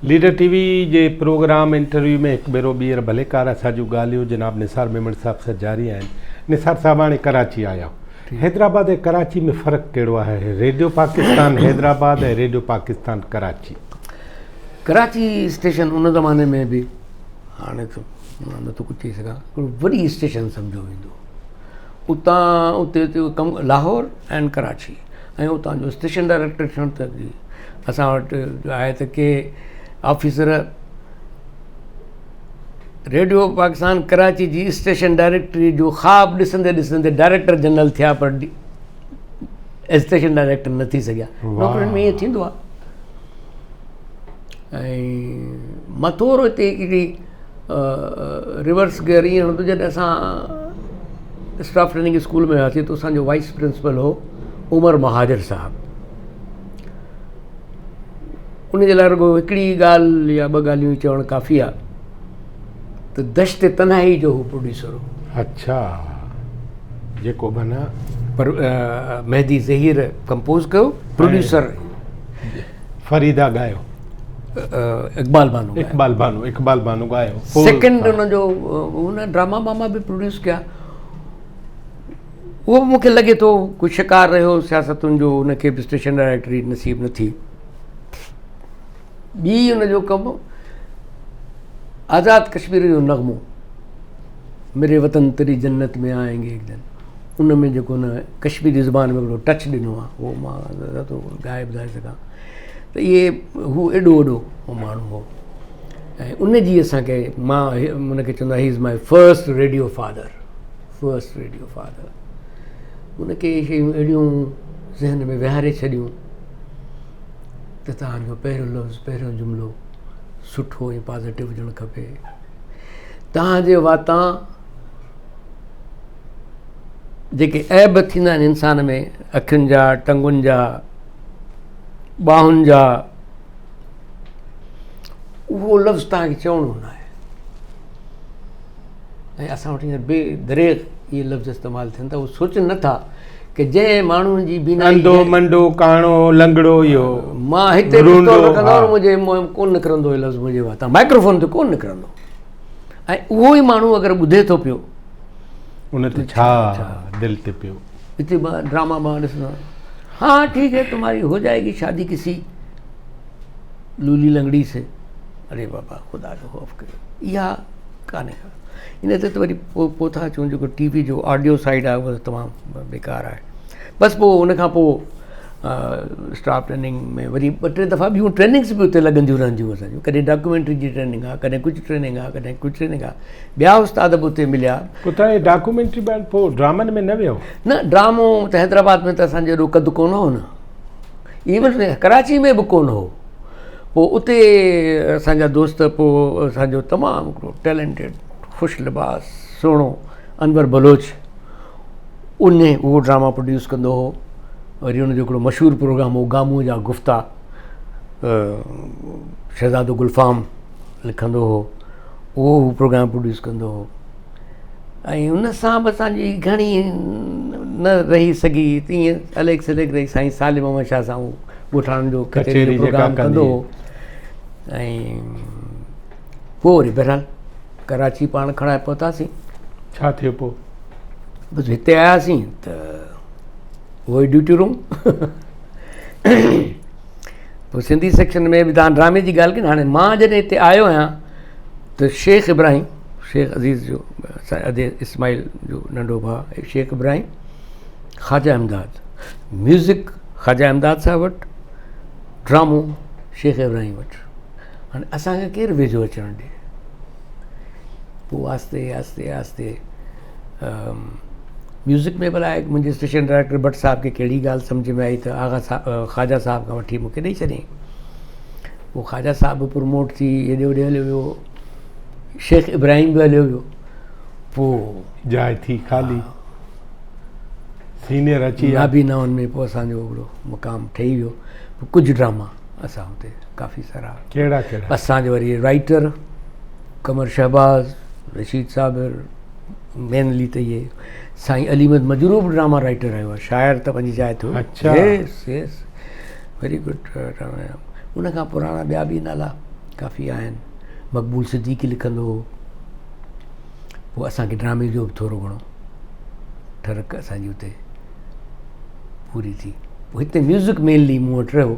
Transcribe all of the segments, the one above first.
Leader ٽي V جي programme interview ۾ هڪ ڀيرو ٻيهر ڀليڪار اسان جون ڳالهيون جناب نثار ميمڻ صاحب سان جاري آهن. نثار صاحب هاڻي ڪراچي آيا آهيو. حيدرآباد ۽ ڪراچي ۾ فرق ڪهڙو آهي؟ Radio Pakistan Hyderabad ۽ radio Pakistan Karachi. Karachi station ان زماني ۾ به هاڻي ته مان نٿو ڪجهه چئي سگهان هڪڙو وڏي اسٽيشن سمجهيو ويندو هو. اتان اتي اتي ڪم لاهور اينڊ ڪراچي ۽ اتان جو اسٽيشن ڊائريڪٽر ٿيڻ ته اسان وٽ آهي ته ڪي آفيسر ريڊيو پاڪستان ڪراچي جي اسٽيشن ڊائريڪٽري جو خواب ڏسندي ڏسندي ڊائريڪٽر جنرل ٿيا پر اسٽيشن ڊائريڪٽر نه ٿي سگهيا. نوڪرين ۾ ائين ٿيندو آهي. ۽ مان ٿورو هتي هڪڙي ريورس گيئر ائين هوندو جڏهن اسان اسٽاف ٽريننگ اسڪول ۾ هياسين ته اسانجو وائس پرنسپل هو عمر مهاجر صاحب. ان جي لاء رڳو هڪڙي ڳالهه يا ٻه ڳالهيون چوڻ ڪافي آهي ته دشت تنهائي جو هو پروڊيوسر هو. اڇا جيڪو معنيٰ پر مهدي ظهير ڪمپوز ڪيو پروڊيوسر فريدا ڳايو. اقبال بانو ڳايو. اقبال بانو اقبال بانو ڳايو. سيڪنڊ ان جو هن ڊراما باما به پروڊيوس ڪيا. اهو به مونکي لڳي ٿو ڪو شڪار رهيو سياستن جو ان کي به اسٽيشن ڊائريڪٽري نصيب نه ٿي. ٻي ان جو ڪم آزاد ڪشمير جو نغمو ميري وطن تيري جنت ۾ آئين گي ايڪ دن ان ۾ جيڪو هن ڪشميري زبان ۾ هڪڙو ٽچ ڏنو آهي اهو مان نٿو ڳائي ٻڌائي سگهان ته اهي هو ايڏو وڏو ماڻهو هو ۽ ان جي اسانکي مان ان کي چوندو آهيان he is my first radio father first radio father ان کي اهي شيون اهڙيون ذهن ۾ ويهاري ڇڏيون ته توهان جو پهريون لفظ پهريون جملو سٺو ۽ پازيٽو هجڻ کپي توهان جي واتان جيڪي عيب ٿيندا آهن انسان ۾ اکين جا ٽنگن جا ٻانهن جا اهو لفظ توهان کي چوڻو نه آهي ۽ اسان وٽ هينئر بي دريغ اهي لفظ استعمال ٿين ٿا اهو سوچن نٿا ڪي جنهن ماڻهو جي بينائي انڌو منڊو ڪاڻو لنگڙو اهو مان هتي پستول رکندو منهنجي منهن ڪون نڪرندو اهي لفظ منهنجي واتان مائڪروفون تي ڪون نڪرندو ۽ اهو ئي ماڻهو اگر ٻڌي ٿو پيو ان تي ڇا دل تي پيو هتي ڊراما مان ڏسندو ها ٺيڪ هي تمهاري هو جائي گي شادي ڪسي لولي لنگڙي سي اري بابا خدا جو خوف ڪريو اها ڪانهي ڪا ان تي ته وري پوء پوء ٿا اچون جيڪو ٽي وي جو آڊيو سائيڊ آهي اهو تمام بيڪار آهي بس پوء ان کان پوء اسٽاف ٽريننگ ۾ وري ٻه ٽي دفعا ٻيون ٽريننگس به اتي لڳنديون رهنديون اسان جون ڪڏهن ڊاڪيومينٽري جي ٽريننگ آهي ڪڏهن ڪجهه ٽريننگ آهي ڪڏهن ڪجهه ٽريننگ آهي ٻيا استاد به اتي مليا. پوء توهان هي ڊاڪيومينٽري بعد پوء ڊرامن ۾ نه ويو؟ نه ڊرامو ته حيدرآباد ۾ ته اسان جو ايڏو قد ڪونه هو نه ايون ڪراچي ۾ به ڪونه هو پوء اتي اسان جا دوست پوء اسان جو تمام هڪڙو ٽيلنٽيڊ خوش لباس سهڻو انور بلوچ ان اهو ڊراما پروڊيوس ڪندو هو وري ان جو هڪڙو مشهور پروگرام هو گامون جا گفتا شهزادو گلفام لکندو هو اهو هو پروگرام پروڊيوس ڪندو هو ۽ ان سان به اسانجي گهڻي نه رهي سگهي تيئن اليڪ سليڪ رهي سائين صالح محمد شاهه سان هو ڳوٺاڻن جو ڪچهري جو پروگرام ڪندو هو ۽ پوء وري بهرحال ڪراچي پاڻ کڻائي پهتاسين. ڇا ٿيو پوء؟ بس هتي آياسين ته اهو ئي ڊيوٽي روم پوء سنڌي سيڪشن ۾ به تان ڊرامي جي ڳالهه ڪئي هاڻي مان جڏهن هتي آيو آهيان ته شيخ ابراهيم شيخ عزيز جو ادي اسماعيل جو ننڍو ڀاء شيخ ابراهيم خواجه امداد ميوزڪ خواجه امداد صاحب وٽ ڊرامو شيخ ابراهيم وٽ هاڻي اسان کي ڪير ويجهو اچڻ ڏي پوء آهستي آهستي آهستي ميوزڪ ۾ ڀلا منهنجي اسٽيشن ڊائريڪٽر ڀٽ صاحب کي ڪهڙي ڳالهه سمجهه ۾ آئي ته آغا صاحب خواجه صاحب کان وٺي مونکي ڏئي ڇڏيائين پوء خواجه صاحب به پروموٽ ٿي هيڏي هوڏي هليو ويو شيخ ابراهيم به هليو ويو پوء جاء ٿي خالي سينيئر اچي ويا. نابينائن ۾ پوء اسان جو هڪڙو مقام ٺهي ويو. پوء ڪجهه ڊراما اسان اتي ڪافي سارا. ڪهڙا ڪهڙا؟ اسان جو وري رائيٽر قمر شهباز، رشيد صابر، مينلي ته اهي سائين علي احمد مجروح به ڊراما رائيٽر رهيو آهي شاعر ته پنهنجي جاء تي هو. اڇا. يس يس ويري گڊ ان کان پراڻا ٻيا به نالا. ڪافي آهن. مقبول صديقي لکندو هو. پوء اسان کي ڊرامي جو به ٿورو گهڻو ٺرڪ اسان جي اتي پوري ٿي. پوء هتي ميوزڪ مينلي مون وٽ رهيو.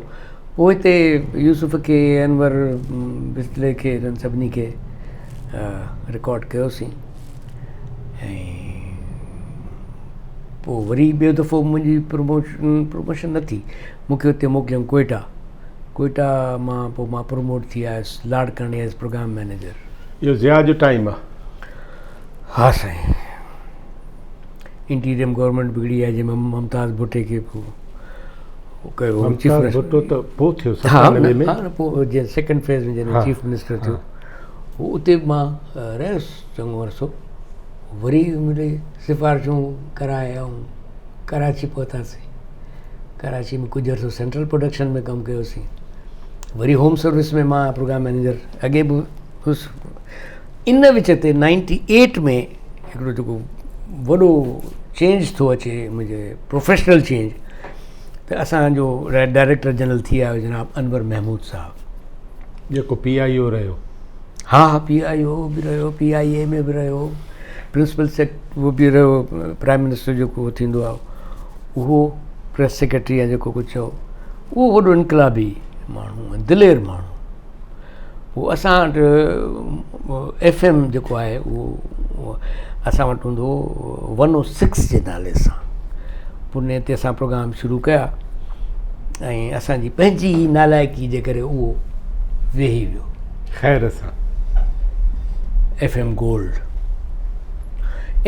پوء هتي يوسف کي، انور بسلي کي، انهن سڀني کي رڪارڊ ڪيوسين ۽ پوء وري ٻيو دفعو منهنجي پروموشن پروموشن نه ٿي، مون کي اتي موڪليائون ڪوئيٽا. ڪوئيٽا مان پوء مان پروموٽ ٿي آيس لاڙڪاڻي ايز پروگرام مئنيجر. اهو ضياء جو ٽائيم آ. ها سائين انٽيريم گورنمينٽ بگڙي آهي جنهن ۾ ممتاز ڀٽي کي پوء ڪيو ممتاز ڀٽو ته پوء ٿيو 97 ۾ ها پوء جنهن سيڪنڊ فيز ۾ جڏهن چيف منسٽر ٿيو هو اتي مان رهيس چڱو عرصو وري ملي سفارشون ڪرائي ۽ ڪراچي پهتاسين ڪراچي ۾ ڪجهه عرصو سينٽرل پروڊڪشن ۾ ڪم ڪيوسين وري هوم سروس ۾ مان پروگرام مئنيجر اڳي به هوس ان وچ تي نائنٽي ايٽ ۾ هڪڙو جيڪو وڏو چينج ٿو اچي منهنجي پروفيشنل چينج ته اسانجو ڊائريڪٽر جنرل ٿي آيو جناب انور محمود صاحب جيڪو پي آئي او رهيو ها ها پي آئي او به رهيو پي آئي اي ۾ به رهيو پرنسپل سيڪ اهو به رهيو پرائم منسٽر جيڪو ٿيندو آهي اهو پريس سيڪريٽري يا جيڪو ڪجهه چئو اهو وڏو انقلابي ماڻهو ۽ دلير ماڻهو پوء اسان وٽ ايف ايم جيڪو آهي اهو اسان وٽ هوندو هو ون او سڪس جي نالي سان پوء ان تي اسان پروگرام شروع ڪيا ۽ اسانجي پنهنجي ئي نالائقي جي ڪري اهو ويهي ويو خير سان ايف ايم گولڊ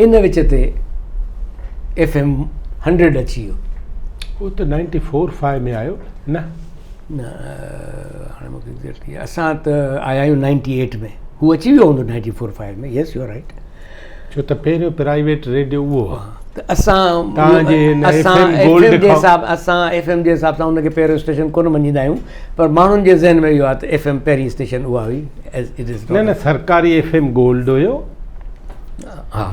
ان وچ تي ايف ايم هنڊريڊ اچي ويو. اهو ته نائنٽي فور فائيو ۾ آيو نه؟ نه هاڻي مون کي ايگزيڪٽلي اسان ته آيا آهيون نائنٽي ايٽ ۾ هو اچي ويو هوندو ninety four five ۾ yes you are right. ڇو ته پهريون پرائيويٽ ريڊيو اهو هو. ته اسان توهان جي هن ايف اسان ايم ايف گولڊ ايم جي کان حساب اسان ايف ايم جي حساب سان ان کي پهريون اسٽيشن ڪونه مڃيندا آهيون پر ماڻهن جي ذهن ۾ اهو آهي ته ايف ايم پهرين اسٽيشن اها هئي ايز it از نه نه سرڪاري ايف ايم گولڊ هيو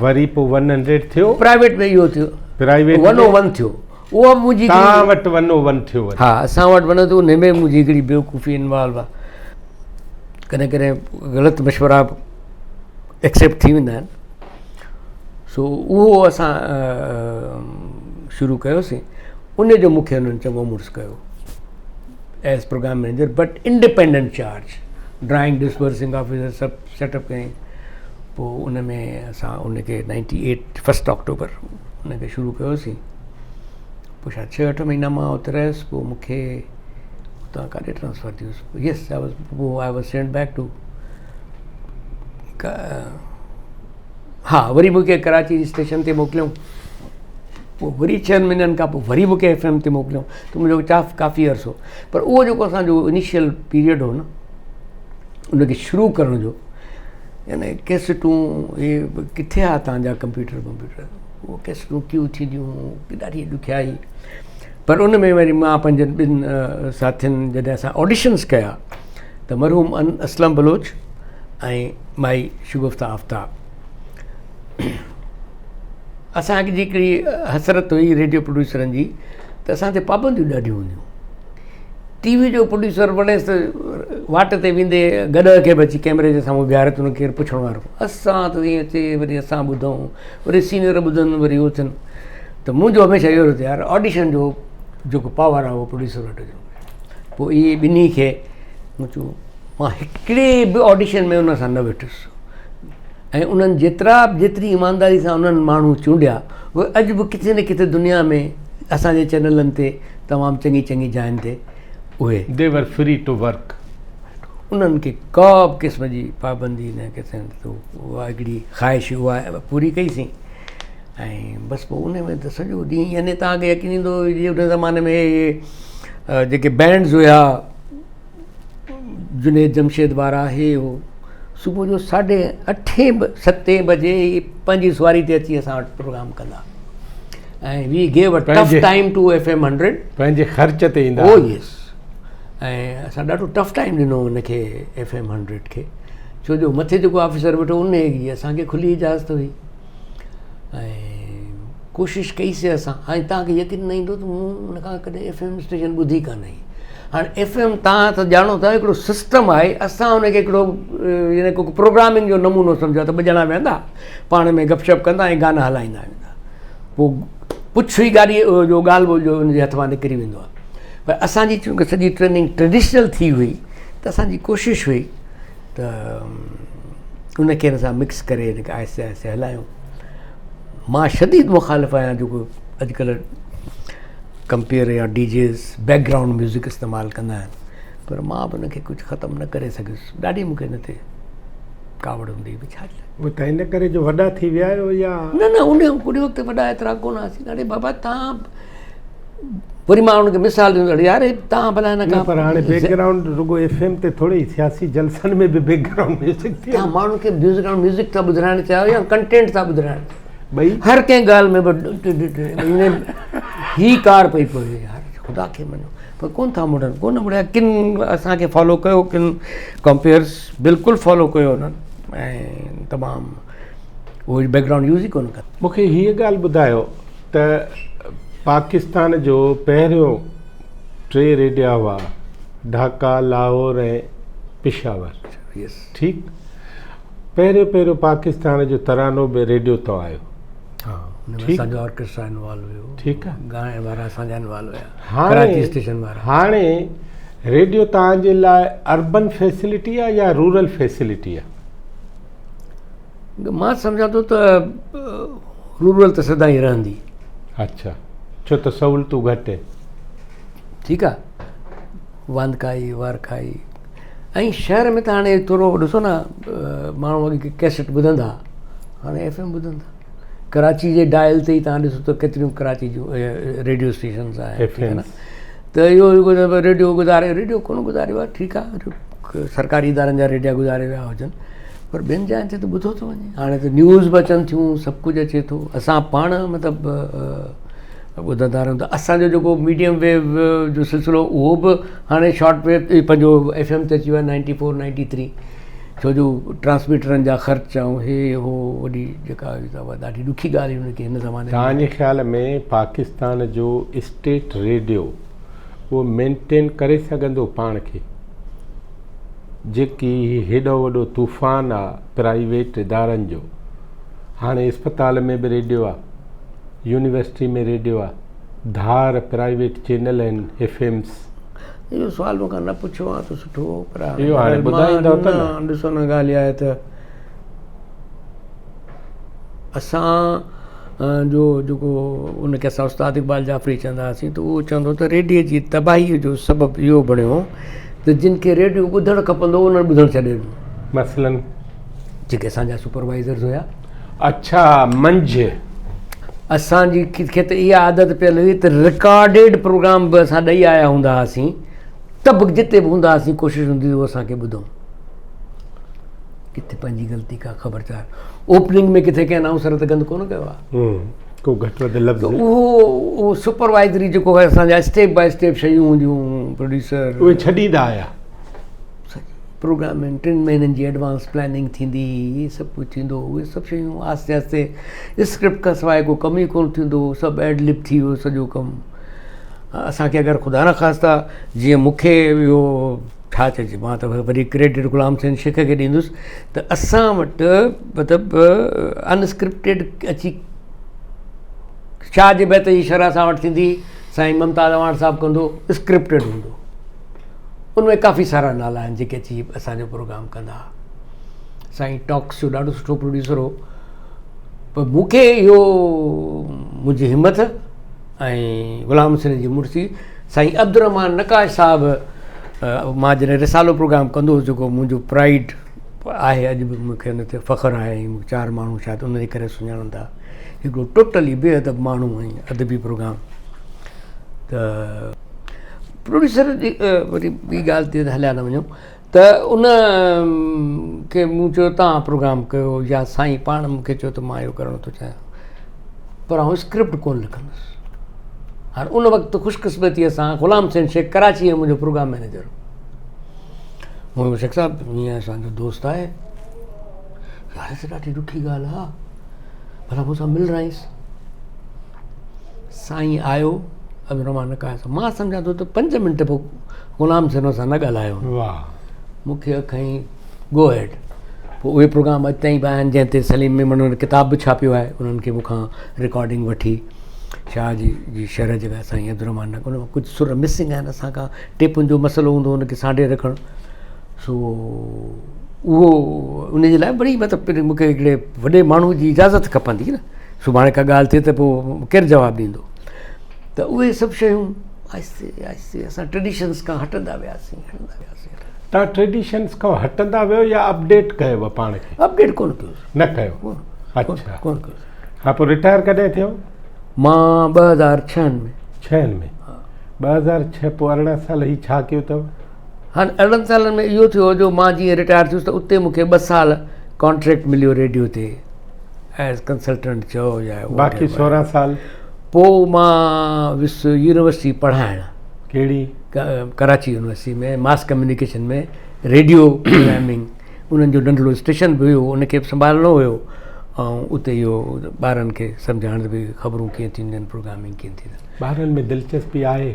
وري پوء ون هنڊريڊ ٿيو. پرائيويٽ ۾ اهو ٿيو. پرائيويٽ ون او ون ٿيو. اها به منهنجي توهان وٽ ون او ون ٿيو وري. ها اسان وٽ ون او ٿيو ان ۾ منهنجي هڪڙي بيوقوفي انوالو آ. ڪڏهن ڪڏهن غلط مشورا به ايڪسيپٽ ٿي ويندا آهن. سو اهو اسان شروع ڪيوسين ان جو مون کي انهن چڱو مڙس ڪيو as programme manager but independent charge drawing disbursing officer سڀ سيٽ اپ ڪيائين پوء ان ۾ اسان ان کي نائنٽي ايٽ فسٽ آڪٽوبر ان کي شروع ڪيوسين پوء شايد ڇهه اٺ مهينا مان اتي رهيس پوء مون کي اتان ڪاڏي ٽرانسفر ٿي ويس يس I was پوء I was sent back to ها وري مون کي ڪراچي جي اسٽيشن تي موڪليائون پوء وري ڇهن مهينن کان پوء وري مون کي ايف ايم تي موڪليائون ته منهنجو چاف ڪافي عرصو پر اهو جيڪو اسانجو انيشل پيريڊ هو نه ان کي شروع ڪرڻ جو يعني ڪيسٽون اهي ڪٿي آ تان جا ڪمپيوٽر ومپيوٽر اهو ڪيسٽون ڪيو ٿينديون هيون ڏاڍي ڏکيائي پر ان ۾ وري مان پنهنجن ٻن ساٿين جڏهن اسان آڊيشنس ڪيا ته مرحوم اسلم بلوچ ۽ مائي شگفته آفتاب اسان جي هڪڙي حسرت هئي ريڊيو پروڊيوسرن جي ته اسان تي پابنديون ڏاڍيون هونديون ٽي وي جو پروڊيوسر وڻيس ته واٽ تي ويندي گڏهه کي به اچي ڪيمري جي سامهون بيهاري ته ان کي ڪير پڇڻ وارو اسان ته ائين اچي وري اسان ٻڌون وري سينئر ٻڌن وري اهو ٿين ته منهنجو هميشه اهو رهيو ته يار آڊيشن جو جيڪو پاور آهي اهو پروڊيوسر وٽ هجڻو پوء اهي ٻنهي کي مون چيو مان هڪڙي به آڊيشن ۾ ان سان نه ويٺس ۽ انهن جيترا جيتري ايمانداري سان انهن ماڻهو چونڊيا اهي اڄ به ڪٿي نه ڪٿي دنيا ۾ اسانجي چينلن تي تمام چڱي چڱي جاين تي اهي They were free to work. انهن کي ڪا به قسم جي پابندي نه ڪٿي ته اها هڪڙي خواهش اها پوري ڪئيسين ۽ بس پوء ان ۾ ته سڄو ڏينهن يعني توهان کي يقين ايندو جي ان زماني ۾ اهي جيڪي بينڊز هيا جنيد جمشيد وارا هي هو صبح جو ساڍي اٺين ستين بجي پنهنجي سواري تي اچي اسان وٽ پروگرام ڪندا ۽ we gave a tough time to F M hundred پنهنجي خرچ تي ايندا او يس ۽ اسان ڏاڍو ٽف ٽائيم ڏنو ان کي ايف ايم هنڊريڊ کي ڇو جو مٿي جيڪو آفيسر ويٺو ان جي اسان کي کلي اجازت هئي ۽ ڪوشش ڪئي سي اسان هاڻي توهان کي يقين نه ايندو ته مون ان کان ڪڏهن ايف ايم اسٽيشن ٻڌي ڪانه هئي. هاڻي ايف ايم تان ته ڄاڻو ٿا هڪڙو سسٽم آهي اسان ان کي هڪڙو يعني ڪو پروگرامنگ جو نمونو سمجهو ته ٻه ڄڻا ويهندا پاڻ ۾ گپ شپ ڪندا ۽ گانا هلائيندا ويندا پوء پڇ ئي گاڏي جو ڳالهه ٻولهه جو ان جي هٿ مان نڪري ويندو آهي پر اسانجي چونڪه سڄي ٽريننگ ٽريڊيشنل ٿي هئي ته اسانجي ڪوشش هئي ته ان کي هن سان مڪس ڪري هن کي آهستي آهستي هلايون مان شديد مخالف آهيان جيڪو اڄڪلهه ڪمپيئر يا D Js background music استعمال ڪندا آهن پر مان به ان کي ڪجهه ختم نه ڪري سگهيس ڏاڍي مونکي ان تي ڪاوڙ هوندي هئي ڇا جي لاء ته ان ڪري جو وڏا ٿي ويا آهيو يا نه نه ان وقت وڏا ايترا ڪونه هئاسين اڙي بابا تان وري مان ان کي مثال ڏنو اڙي يار تان ڀلا هن کان پر هاڻي بيڪ گرائونڊ رڳو ايف ايم تي ٿوري سياسي جلسن ۾ به بيڪ گرائونڊ ميوزڪ ٿي تان ماڻهن کي ميوزڪ ميوزڪ ٿا ٻڌرائڻ چاهيو يا ڪنٽينٽ ٿا ٻڌرائڻ ٻئي هر ڪنهن ڳالهه ۾ به هي ڪار پئي پوي يار خدا کي مڃو پر ڪون ٿا مڙن ڪون مڙيا ڪن اسان کي فالو ڪيو ڪن ڪمپيئرس بلڪل فالو ڪيو انهن ۽ تمام اهو بيڪ گرائونڊ يوز ئي ڪون ڪن مونکي هيء ڳالهه ٻڌايو ته پاڪستان جو پهريون ٽي ريڊيا هئا ڍاڪا، لاهور ۽ پشاور ٺيڪ پهريون پهريون پاڪستان جو ترانو به ريڊيو تان آيو ٺيڪ هاڻي ريڊيو توهان جي لاء اربن فيسلٽي آ يا رورل فيسلٽي آ؟ مان سمجهان ٿو ته رورل ته سدائين رهندي. اڇا ڇو ته سهولتون گهٽ آهن. ٺيڪ آ واندڪائي وارکائي ۽ شهر ۾ ته هاڻي ٿورو ڏسو نه ماڻهو اڳي ڪيسٽ ٻڌندا هاڻي ايف ايم ٻڌن ٿا ڪراچي جي ڊائل تي ئي تان ڏسو ته ڪيتريون ڪراچي جون ريڊيو اسٽيشنز آهن ته اهو ريڊيو گذاري ريڊيو ڪونه گذاريو آهي ٺيڪ آهي سرڪاري ادارن جا ريڊيا گذاري ويا هجن پر ٻين جاين تي ته ٻڌو ٿو وڃي هاڻي ته نيوز به اچن ٿيون سڀ ڪجهه اچي ٿو اسان پاڻ مطلب ٻڌندا رهون ته اسانجو جيڪو ميڊيم ويو جو سلسلو اهو به هاڻي شارٽ ويو پنهنجو ايف ايم تي اچي ويو آهي نائنٽي فور نائنٽي ٿري ڇو جو ٽرانسميٽرن جا خرچ ۽ هي هو وڏي جيڪا ڏاڍي ڏکي ڳالهه هئي ان کي هن زماني توهان جي خيال ۾ پاڪستان جو اسٽيٽ ريڊيو اهو مينٽين ڪري سگهندو پاڻ کي؟ جيڪي هي هيڏو وڏو طوفان آ پرائيويٽ ادارن جو هاڻي اسپتال ۾ به ريڊيو آ يونيورسٽي ۾ ريڊيو آ ڌار پرائيويٽ چينل آهن ايف ايمس. اهو سوال مون کان نه پڇيو ها ته سٺو هو پر اهو هاڻي ٻڌائيندؤ ته نه. ڏسو نه ڳالهه اها آهي ته اسان جو جيڪو ان کي اسان استاد اقبال جعفري چوندا هئاسين ته اهو چوندو ته ريڊيي جي تباهيء جو سبب اهو بڻيو ته جن کي ريڊيو ٻڌڻ کپندو هو انهن ٻڌڻ ڇڏي ڏنو. مثلاً؟ جيڪي اسان جا سپروائيزرز هيا. اڇا منجهه. اسان جي کي ته اها عادت پيل هئي ته رڪارڊيڊ پروگرام به اسان ڏئي آيا هوندا هئاسين ته به جتي به هوندا هئاسين ڪوشش هوندي هئي اهو اسان کي ٻڌون. ڪٿي پنهنجي غلطي ڪا خبر چار اوپننگ ۾ ڪٿي ڪنهن انائونسر ته گند ڪونه ڪيو آهي ڪو گهٽ وڌ لفظ اهو اهو سپروائزري جيڪو آهي اسان جا اسٽيپ باء اسٽيپ شيون هونديون پروڊيوسر اهي ڇڏيندا آيا پروگرام ۾ ٽن مهينن جي ايڊوانس پلاننگ ٿيندي هي سڀ ڪجهه ٿيندو اهي سڀ شيون آهستي آهستي اسڪرپٽ کان سواء ڪو ڪم ئي ڪونه ٿيندو سڀ ايڊ لب ٿي ويو سڄو ڪم اسانکي اگر خدا نخواسته جيئن مونکي اهو ڇا چئجي مان ته وري ڪريڊٽ غلام حسين شيخ کي ڏيندس ته اسان وٽ مطلب ان اسڪرپٽيڊ اچي شاهه جي بيت جي شرح اسان وٽ ٿيندي سائين ممتاز اعواڻ صاحب ڪندو اسڪرپٽيڊ هوندو ان ۾ ڪافي سارا نالا آهن جيڪي اچي اسانجو پروگرام ڪندا سائين ٽاڪس جو ڏاڍو سٺو پروڊيوسر هو پر مونکي اهو منهنجي همت ۽ غلام حسين جي مڙسي سائين عبدالرحمان نقاش صاحب مان جڏهن رسالو پروگرام ڪندو هوس جيڪو منهنجو پرائيڊ آهي اڄ به مونکي ان تي فخر آهي ۽ چار ماڻهو شايد ان جي ڪري سڃاڻن ٿا هڪڙو ٽوٽلي بي ادب ماڻهو ۽ ادبي پروگرام ته پروڊيوسر جي وري ٻي ڳالهه تي هليا نه وڃون ته ان کي مون چيو تان پروگرام ڪيو يا سائين پاڻ مون کي چيو ته مان اهو ڪرڻ ٿو چاهيان پر آئون اسڪرپٽ ڪونه لکندس هاڻي ان وقت خوش قسمتيء سان غلام حسين شيخ ڪراچيء ۾ منهنجو پروگرام مئنيجر هو مون شيخ صاحب هيئن اسانجو دوست آهي يار هي ڏاڍي ڏکي ڳالهه آهي ڀلا مون سان مل رهائيس سائين آيو عبدالرحمان نقاش سان مان سمجهان ٿو ته پنج منٽ به غلام حسين سان نه ڳالهايو واهه مون کي کئين گو هيڊ پوء اهي پروگرام اڄ تائين به آهن جنهن تي سليم ميمڻ ان ڪتاب به ڇاپيو آهي انهن کي مون کان رڪارڊنگ وٺي شاهه جي جي شرح جيڪا سائين عبدالرحمان ان مان ڪجهه سر مسنگ آهن اسان کان ٽيپن جو مسئلو هوندو ان کي سانڍي رکڻ سو اهو ان جي لاء وري مطلب مون کي هڪڙي وڏي ماڻهو جي اجازت کپندي نه سڀاڻي ڪا ڳالهه ٿئي ته پوء ڪير جواب ڏيندو ته اهي سڀ شيون آهستي آهستي اسان ٽريڊيشنس کان هٽندا وياسين هٽندا وياسين. توهان ٽريڊيشنس کان هٽندا ويو يا اپڊيٽ ڪيو پاڻ کي؟ اپڊيٽ ڪونه ڪيو. نه ڪيو. اڇا. ڪونه ڪيو. ها پوء رٽائر ڪڏهن ٿيو؟ مان 2006 ۾. ڇهن ۾. 2006 پوء 18 سال هي ڇا ڪيو اٿو؟ هاڻ 18 سالن ۾ اهو ٿيو جو مان جيئن رٽائر ٿيس ته اتي مون کي ٻه سال ڪانٽريڪٽ مليو ريڊيو تي ايز ڪنسلٽنٽ چئو يا باقي 16 سال پوء مان ويس يونيورسٽي پڙهائڻ. ڪهڙي؟ Karachi university ۾ mass communication ۾ radio programming انهن جو ننڍڙو اسٽيشن به هيو ان کي به سنڀالڻو هيو ۽ اتي اهو ٻارن کي سمجهائڻ ته ڀئي خبرون ڪيئن ٿينديون آهن پروگرامنگ ڪيئن ٿيندي آهي. ٻارن ۾ دلچسپي آهي؟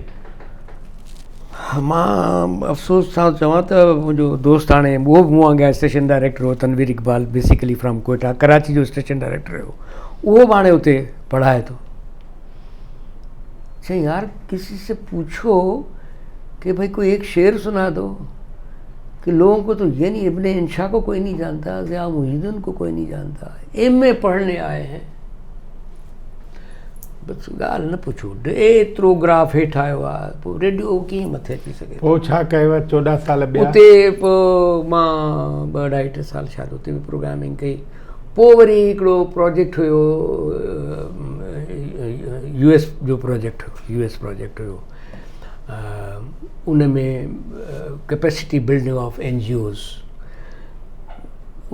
مان افسوس سان چوان ته منهنجو دوست هاڻي اهو به مون وانگي اسٽيشن ڊائريڪٽر هو تنوير اقبال بيسيڪلي فرام ڪوئٽا ڪراچي جو اسٽيشن ڊائريڪٽر هيو اهو به هاڻي اتي پڙهائي ٿو. چيائين يار ڪسي سي پوڇو ڪي ڀائي ڪوئي ايڪ شعر سنا دو ڪي لوگون ڪو تو يي نهين ابن انشا ڪو ڪوئي نهين جانتا ضياء محي الدين ڪو ڪوئي نهين جانتا ايم اي پڙهني آئي هين بس ڳالهه نه پڇو ايترو گراف هيٺ آيو آهي پوء ريڊيو ڪيئن مٿي اچي سگهي پوء ڇا ڪيو 14 سال ٻيا اتي پوء مان ٻه اڍائي ٽي سال شايد اتي به پروگرامنگ ڪئي پوء وري هڪڙو پروجيڪٽ هيو يو ايس جو project have U S project have in ۾ capacity building of N G Os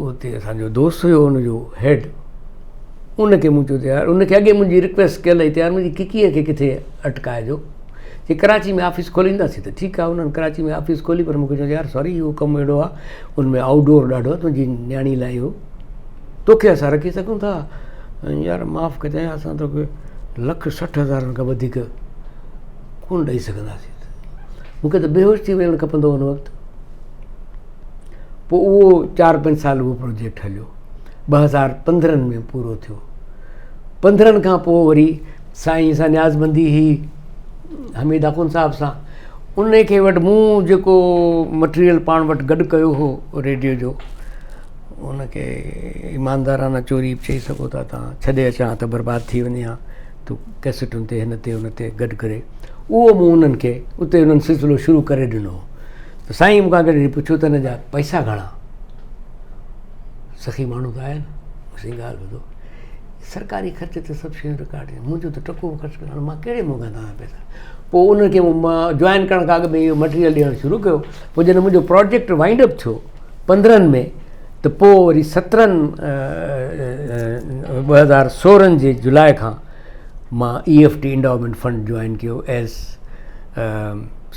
اتي اسانجو دوست هيو ان جو هيڊ ان کي مون چيو ته يار ان کي اڳي منهنجي رڪويسٽ ڪيل هئي ته يار منهنجي ڪڪيء کي ڪٿي اٽڪائجو چي ڪراچي ۾ آفيس کولينداسين ته ٺيڪ آهي انهن ڪراچي ۾ آفيس کولي پر مون کي چيو يار سوري اهو ڪم اهڙو آهي ان ۾ آئوٽ ڊور ڏاڍو آهي تنهنجي نياڻي لاء اهو توکي اسان رکي سگهون ٿا يار معاف ڪجانء اسان توکي لک سٺ هزارن کان وڌيڪ ڪونه ڏئي سگهنداسين مون کي ته بيهوش ٿي وڃڻ کپندو ان وقت پوء اهو چار پنج سال اهو پروجيڪٽ هليو 2015 ۾ پورو ٿيو 15 کان پوء وري سائين سان نيازمندي هئي حميد آخوند صاحب سان ان کي وٽ مون جيڪو مٽيريل پاڻ وٽ گڏ ڪيو هو ريڊيو جو ان کي ايماندارانه چوري به چئي سگهو ٿا تان ڇڏي اچان ته برباد ٿي وڃي ها ته ڪيسٽن تي هن تي ان تي گڏ ڪري اهو مون انهن کي اتي انهن سلسلو شروع ڪري ڏنو ته سائين مون کان ڪڏهن پڇيو ته هن جا پئسا گهڻا سخي ماڻهو ته آهن سائين ڳالهه ٻڌو سرڪاري خرچ تي سڀ شيون رڪارڊ ٿيون منهنجو ته ٽڪو به خرچ ڪونه مان ڪهڙي منهن کان توهان پئسا پوء انهن کي مان جوائن ڪرڻ کان اڳ ۾ اهو مٽيريل ڏيڻ شروع ڪيو پوء جڏهن منهنجو پروجيڪٽ وائنڊ اپ ٿيو 15 ۾ ته پوء وري 17 2016 جي جولاء کان مان E F T endowment fund join ڪيو ايز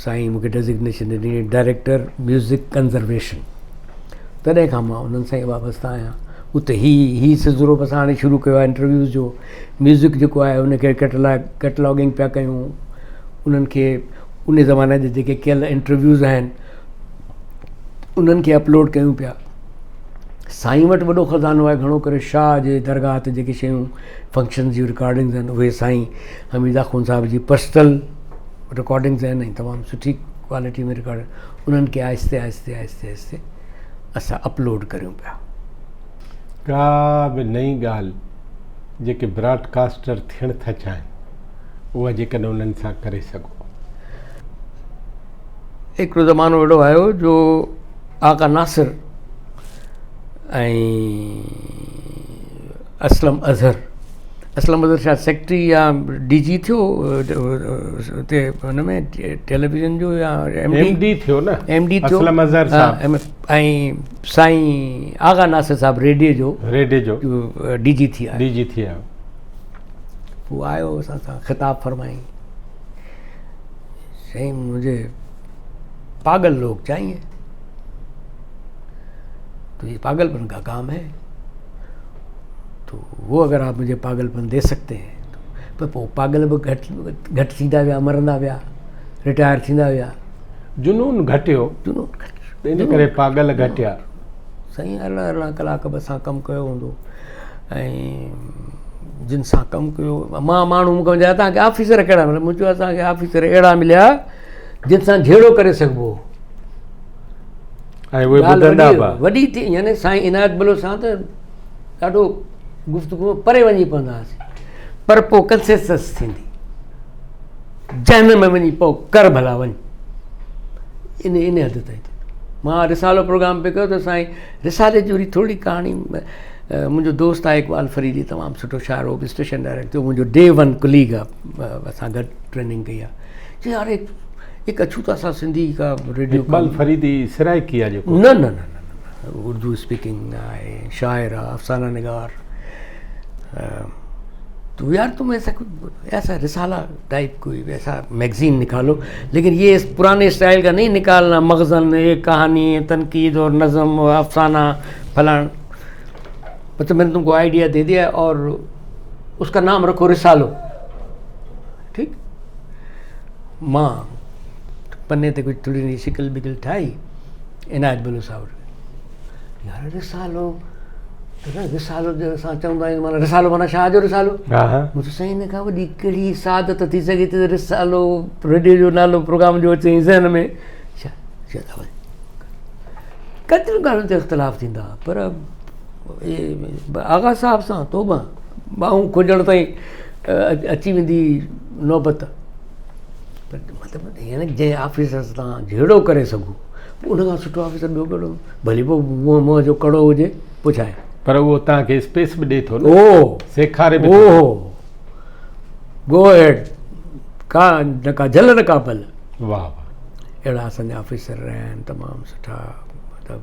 سائين مونکي ڊيزگنيشن ڏني ڊائريڪٽر ميوزڪ ڪنزرويشن تڏهن کان مان انهن سان ئي وابسته آهيان اتي هي هي سلسلو به اسان هاڻي شروع ڪيو آهي انٽرويوز جو ميوزڪ جيڪو آهي ان کي ڪيٽلاگنگ پيا ڪيون انهن کي ان زماني جا جيڪي ڪيل انٽرويوز آهن انهن کي اپلوڊ ڪيون پيا سائين وٽ وڏو خزانو آهي گهڻو ڪري شاهه جي درگاهه تي جيڪي شيون فنڪشنز جون رڪارڊنگز آهن اهي سائين حميد آخوند صاحب جي پرسنل رڪارڊنگز آهن ۽ تمام سٺي ڪوالٽي ۾ رڪارڊ انهن کي آهستي آهستي آهستي آهستي اسان اپلوڊ ڪريون پيا. ڪا به نئين ڳالهه جيڪي براڊ ڪاسٽر ٿيڻ ٿا چاهين اها جيڪڏهن انهن سان ڪري سگهو. هڪڙو زمانو اهڙو آيو جو آقا ناصر ۽ اسلم اظهر اسلم اظهر شايد سيڪريٽري يا ڊي جي ٿيو اتي هن ۾ ٽيليويزن جو يا ايم ڊي ٿيو نه ايم ڊي ٿيو اسلم اظهر صاحب ۽ سائين آغا ناصر صاحب ريڊيو جو ريڊيو جو ڊي جي ٿي آيو ڊي جي ٿي آيو پوء آيو اسان سان خطاب فرمائي سائين مجھي پاگل لوگ چاهيي تو یہ پاگل پن کا کام ہے تو وہ اگر آپ مجھے پاگل پن دے سکتے ہیں تو پر پوء پاڳل به گهٽ گهٽ ٿيندا ويا، مرندا ويا، رٽائر ٿيندا ويا. جنون گهٽيو. جنون گهٽيو. تنهن ڪري پاڳل گهٽيا. سائين ارڙهن ارڙهن ڪلاڪ به اسان ڪم ڪيو هوندو ۽ جن سان ڪم ڪيو مان ماڻهو مون کي چيا توهان کي آفيسر ڪهڙا مليا مون چيو اسان کي آفيسر اهڙا مليا جن سان جهيڙو ڪري سگهبو ۽ اهي ٻڌندا به وڏي ٿي يعني سائين عنايت بلوچ سان ته ڏاڍو گفتگو پري وڃي پوندا هئاسين پر پوء ڪنسيسس ٿيندي جهنم ۾ وڃي پئو ڪر ڀلا وڃ ان ان حد تائين مان رسالو پروگرام پئي ڪيو ته سائين رسالي جي وري ٿوري ڪهاڻي منهنجو دوست آهي اقبال فريدي تمام سٺو شاعر هو به اسٽيشن ڊائريڪٽر ٿيو منهنجو ڊي ون ڪليگ آهي اسان گڏ ٽريننگ ڪئي آهي چي يار هڪ اڇوتا سا سنڌي کا ريڊيو اقبال فريدي سرائڪي آهي جيڪو نه نه نه اردو اسپيڪنگ آهي شاعر آهي افسانه نگار تو يار تم ايسا ايسا رسالا ٽائپ کوئي ايسا ميگزين نڪالو ليڪن يي اس پراڻي اسٽائل کا نهين نڪالنا مخزن ايڪ ڪهاني تنقيد اور نظم اور افسانه فلان مطلب مين تم کو آئيڊيا the ديا اور اس کا نام رکو رسالو ٺيڪ مان پني تي ڪجهه ٿوري شڪل بڪل ٺاهي عنايت بلوچ صاحب وٽ يار رسالو رسالو جو اسان چوندا آهيون معنيٰ رسالو معنيٰ شاهه جو رسالو مون چيو سائين هن کان وڏي ڪهڙي سعادت ٿي سگهي ٿي رسالو ريڊيو جو نالو پروگرام جو اچي ذهن ۾ ڪيتريون ڳالهين تي اختلاف ٿيندا پر آغا صاحب سان توبه ٻانهون کوجڻ تائين اچي ويندي نوبت پر مطلب يعني جنهن آفيسر سان توهان جهيڙو ڪري سگهو پوء ان کان سٺو آفيسر ٻيو ڪهڙو ڀلي پوء منهن منهن جو ڪڙو هجي پوء ڇا آهي پر اهو توهان کي اسپيس به ڏئي ٿو نه او سيکاري به ٿو او گو هيڊ ڪا نه ڪا جهل نه ڪا پل واهه واهه اهڙا اسان جا آفيسر رهيا آهن تمام سٺا مطلب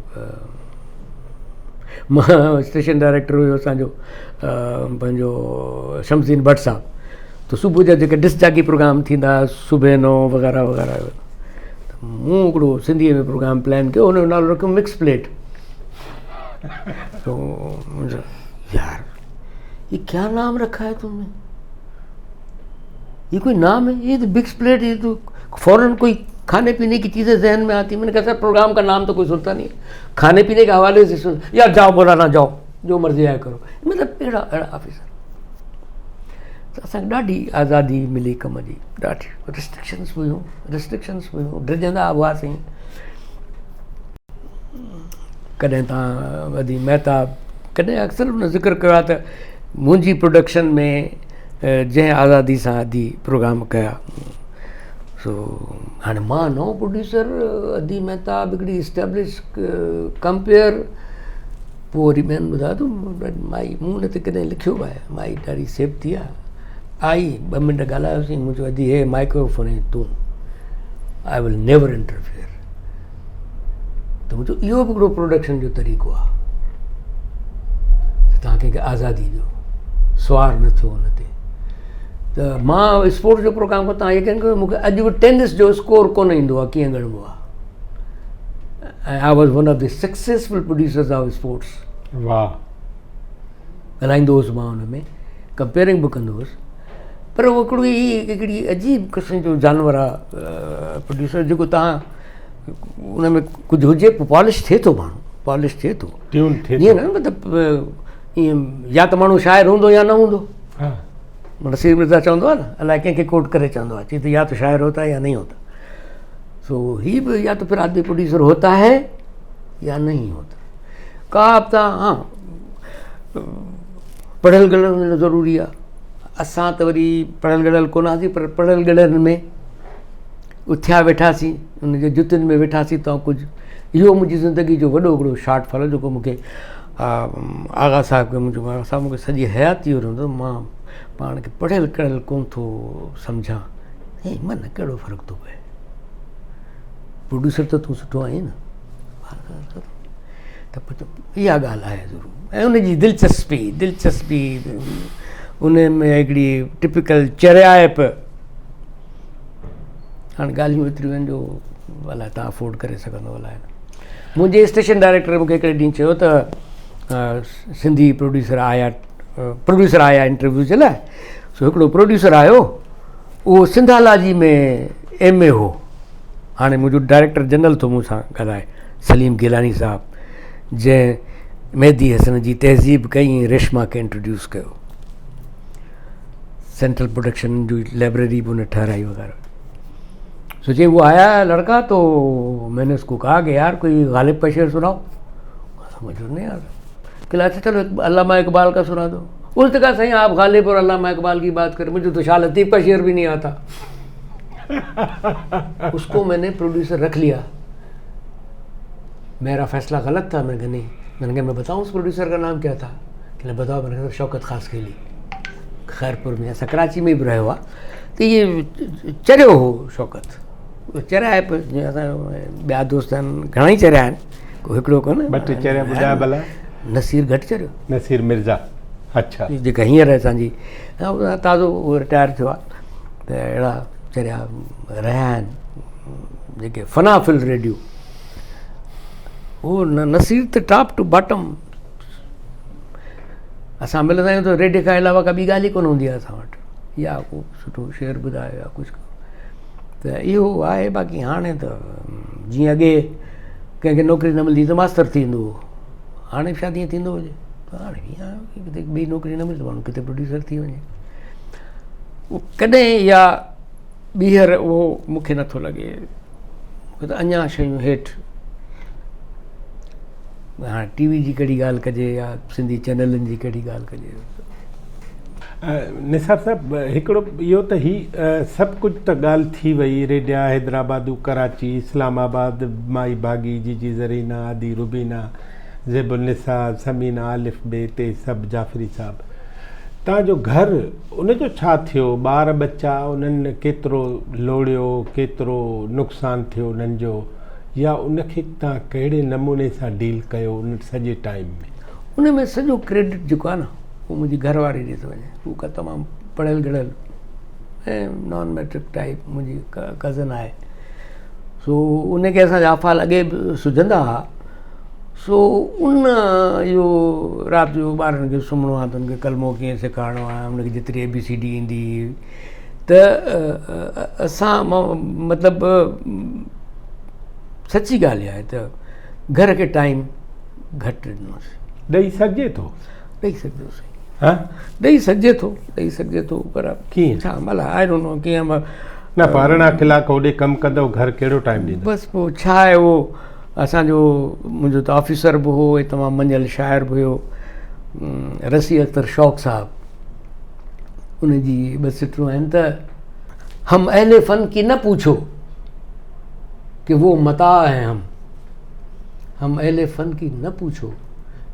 مان اسٽيشن ڊائريڪٽر هيو اسانجو پنهنجو شمس الدين ڀٽ صاحب ته صبح جا جيڪي ڊسڪ جاڪي پروگرام ٿيندا هئا صبح نو وغيره وغيره ته مون هڪڙو سنڌيء ۾ پروگرام پلان ڪيو هن جو نالو رکيو مڪس پليٽ تو يار یہ کيا نام رکا ہے تم نے یہ کوئی نام ہے یہ تو مکس پلیٹ یہ تو فوراً کوئی کھانے پینے کی چیزیں ذہن میں آتی میں نے کہا سر پروگرام کا نام تو کوئی سنتا نہیں کھانے پینے کے حوالے سے سن یار جاؤ بولا نہ جاؤ جو مرضی آئے کرو مطلب اهڙا اهڙا آفيسر ته اسان کي ڏاڍي آزادي ملي ڪم جي ڏاڍي رسٽرڪشنس به هيون رسٽرڪشنس به هيون ڊڄندا به هئاسين ڪڏهن تان وڌي مهتاب ڪڏهن اڪثر هن ذڪر ڪيو آهي ته منهنجي پروڊڪشن ۾ جنهن آزادي سان ادي پروگرام ڪيا سو هاڻي مان نئون پروڊيوسر ادي مهتاب هڪڙي اسٽيبلش ڪمپيئر پوء وري ٻين ٻڌايو ته مائي مون ان تي ڪڏهن لکيو به آهي مائي ڏاڍي سيبتي آهي آئي ٻه منٽ ڳالهايوسين مون چيو ادي هي مائڪروفون ۽ تون آئي ول نيور انٽرفيئر ته مون چيو اهو به هڪڙو پروڊڪشن جو طريقو آهي ته توهان ڪنهن کي آزادي ڏيو سوار نه ٿيو ان تي ته مان اسپورٽس جو پروگرام ڪيو توهان يقين ڪيو مونکي اڄ به ٽينس جو اسڪور ڪونه ايندو آهي ڪيئن ڳڻبو آهي ۽ I was one of the successful producers of sports. واهه. ڳالهائيندو هوس مان ان ۾ ڪمپيئرنگ به ڪندو هوس پر اهو هڪڙو ئي هڪڙي عجيب قسم جو جانور آ پروڊيوسر جيڪو تان ان ۾ ڪجهه هجي پوء پالش ٿئي ٿو ماڻهو پالش ٿئي ٿو ٽيون ٿئي ائين نه مطلب ائين يا ته ماڻهو شاعر هوندو يا نه هوندو ها نصير مرزا چوندو آهي نه الائي ڪنهن کي ڪوٽ ڪري چوندو آهي چي ته يا ته شاعر هوتا يا نہیں هوتا سو هي به يا تو پھر آدمي پروڊيوسر هوتا هي يا نهين هوتا ڪا به تان ها پڙهيل ڳڙهيل هجڻ ضروري آهي اسان ته وري پڙهيل ڳڙهيل ڪونه هئاسين پر پڙهيل ڳڙهيل ۾ اٿيا ويٺاسين ان جي جتين ۾ ويٺاسين ته ڪجهه اهو منهنجي زندگي جو وڏو هڪڙو شارٽ فال جيڪو مونکي آغا صاحب کي منهنجو آغا صاحب مونکي سڄي حياتي اهو رهندو مان پاڻ کي پڙهيل ڪڙهيل ڪونه ٿو سمجهان هي من ڪهڙو فرق ٿو پئي پروڊيوسر ته تون سٺو آهين نه ته پوء اها ڳالهه آهي ضرور ۽ ان جي دلچسپي دلچسپي ان ۾ هڪڙي ٽپيڪل چريائپ هاڻي ڳالهيون ايتريون آهن جو الائي تان افورڊ ڪري سگهندو الائي نه منهنجي اسٽيشن ڊائريڪٽر مونکي هڪڙي ڏينهن چيو ته سنڌي پروڊيوسر آيا پروڊيوسر آيا انٽرويو جي لاء سو هڪڙو پروڊيوسر آيو اهو سنڌالاجي ۾ ايم اي هو. هاڻي منهنجو ڊائريڪٽر جنرل ٿو مون سان ڳالهائي سليم گيلاني صاحب جنهن مهدي حسن جي تهذيب ڪئي ۽ ريشما کي انٽروڊيوس ڪيو. سينٽرل پروڊڪشن جو لائبريري به ان ٺهرائي وغيره. سوچي वो आया लड़का तो मैंने उसको कहा कि यार कोई गालिब का शेर सुनाओ। मुझे नहीं आता। कहला अच्छा चलो अल्लामा इकबाल का सुना दो। उसने कहा सही आप गालिब और अल्लामा इकबाल की बात करें, मुझे तो शाह लतीफ़ का शेर भी नहीं आता। उसको मैंने प्रोड्यूसर रख लिया। मेरा फैसला गलत था। मैंने कहा नहीं, मैंने कहा मैं बताऊँ उस प्रोड्यूसर का नाम क्या था? कहला बताओ। मैंने कहा शौकत खास खेली खैरपुर में, ऐसा कराची में भी रहा हुआ। त इहे चरियो हो शौकत, चरिया जीअं असांजो ॿिया दोस्त आहिनि, घणा ई चरिया आहिनि, को हिकिड़ो कोन। ॿ टे चरिया ॿुधायो भला। नसीर घटि चरियो। नसीर मिर्ज़ा, अच्छा। जेका हींअर असांजी ताज़ो उहो रिटायर थियो आहे। त अहिड़ा चरिया रहिया आहिनि जेके फना फिल रेडियो। उहो नसीर त टॉप टू बॉटम। असां मिलंदा आहियूं त रेडियो खां अलावा का ॿी ॻाल्हि ई कोन हूंदी आहे असां वटि, या को सुठो शेर ॿुधायो या कुझु। त इहो आहे। बाक़ी हाणे त जीअं अॻे कंहिंखे नौकिरी न मिलंदी त मास्तर थी वेंदो हो, हाणे बि शायदि ईअं थींदो हुजे। हाणे ईअं आहे किथे ॿी नौकिरी न मिले त माण्हू किथे प्रोड्यूसर थी वञे। उहो कॾहिं या ॿीहर उहो मूंखे नथो लॻे। मूंखे त अञा शयूं हेठि, हाणे टी वी जी कहिड़ी ॻाल्हि कजे या सिंधी चैनलनि जी कहिड़ी ॻाल्हि कजे। निसार साहब, हिकिड़ो इहो त ही सभु कुझु त ॻाल्हि थी वई, रेडिया हैदराबाद, कराची, इस्लामाबाद, माई भागी, जीजी ज़रीना, आदि रुबीना, ज़ेबुलनिसा, समीना, आलिफ बे ते सभु, जाफ़री साहब। तव्हांजो घर उनजो छा थियो? ॿार ॿचा उन्हनि केतिरो लोड़ियो, केतिरो नुक़सानु थियो उन्हनि जो, या उनखे तव्हां कहिड़े नमूने सां डील कयो उन सॼे टाइम में? उन में सॼो क्रेडिट जेको आहे न उहो मुंहिंजी घरवारी ॾे थो वञे। हू का तमामु पढ़ियल ॻढ़ियल ऐं नॉन मैट्रिक टाइप मुंहिंजी कज़न आहे। सो उनखे असांजा अफ़ाल अॻे बि सुझंदा हुआ। सो उन इहो राति जो ॿारनि खे सुम्हणो आहे त उनखे कलमो कीअं सेखारणो आहे, उनखे जेतिरी ए बी सी डी ईंदी त असां मतिलबु सची ॻाल्हि इहा आहे त घर खे टाइम घटि ॾिनोसीं। ॾेई सघिजे थो? ॾेई सघिजे थो साईं। हा? ॾेई सघिजे थो, ॾेई सघिजे थो, पर कीअं? छा भला I don't know कीअं। न, पर 18 कलाक होॾे कमु कंदव, घर कहिड़ो टाइम ॾींदव? बसि पोइ छा आहे उहो असांजो, मुंहिंजो त ऑफिसर बि हो ऐं तमामु मञियल शाइर बि हुयो, रसी अख्तर शौक़ साहब, उनजी ॿ सिटूं आहिनि त हम अहले फ़न की न पूछो कि वो मता हैं, हम अहले फ़न की न पूछो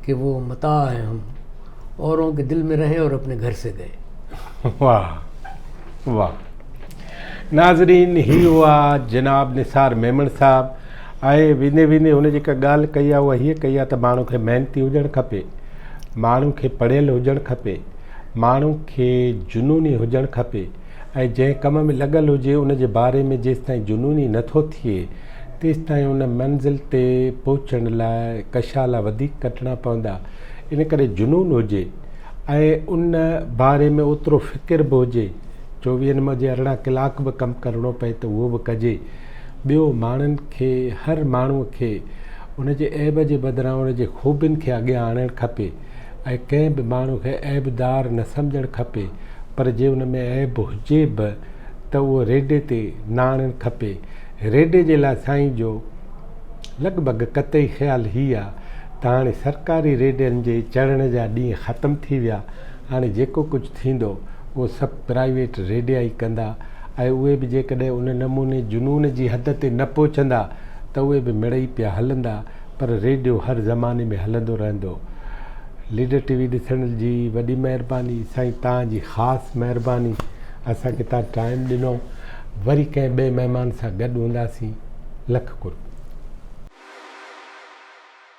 कि वो मता हैं, हम औरों के दिल में रहे और अपने घर से गए। वाह वाह। नाज़रीन, ही हुआ जनाब निसार मेमण साहब ऐं वेंदे वेंदे हुन जेका ॻाल्हि कई आहे उहा हीअ कई आहे त माण्हू खे महिनती हुजणु खपे, माण्हू खे पढ़ियल हुजणु खपे, माण्हू खे जुनूनी हुजणु खपे ऐं जंहिं कम में लॻल हुजे उन जे बारे में जेसि ताईं जुनूनी नथो थिए तेसि ताईं उन मंज़िल ते पहुचण लाइ कशाला वधीक कटणा पवंदा। इन करे जुनून हुजे ऐं उन बारे में ओतिरो फ़िक्र बि हुजे, 24 मां जे 18 कलाक बि कमु करिणो पए त उहो बि कजे। ॿियो माण्हुनि खे, हर माण्हूअ खे उनजे ऐब जे बदिरां उनजे ख़ूबियुनि खे अॻियां आणणु खपे ऐं कंहिं बि माण्हू खे ऐबदार न सम्झणु खपे, पर जे उन में ऐब हुजे बि त उहो रेडे ते न आणणु खपे। रेडे जे लाइ साईं जो लॻभॻि कतई ख़्यालु ही आहे त हाणे सरकारी रेडियनि जे चढ़ण जा ॾींहं ख़तमु थी विया। हाणे जेको कुझु थींदो उहो सभु प्राइवेट रेडिया ई कंदा ऐं उहे बि जेकॾहिं उन नमूने जुनून जी हद ते न पहुचंदा त उहे बि मिड़ई पिया हलंदा, पर रेडियो हर ज़माने में हलंदो रहंदो। लीडर टीवी ॾिसण जी वॾी महिरबानी साईं, तव्हांजी ख़ासि महिरबानी, असांखे तव्हां टाइम ॾिनो। वरी कंहिं ॿिए महिमान सां गॾु हूंदासीं। लख कुर्ब।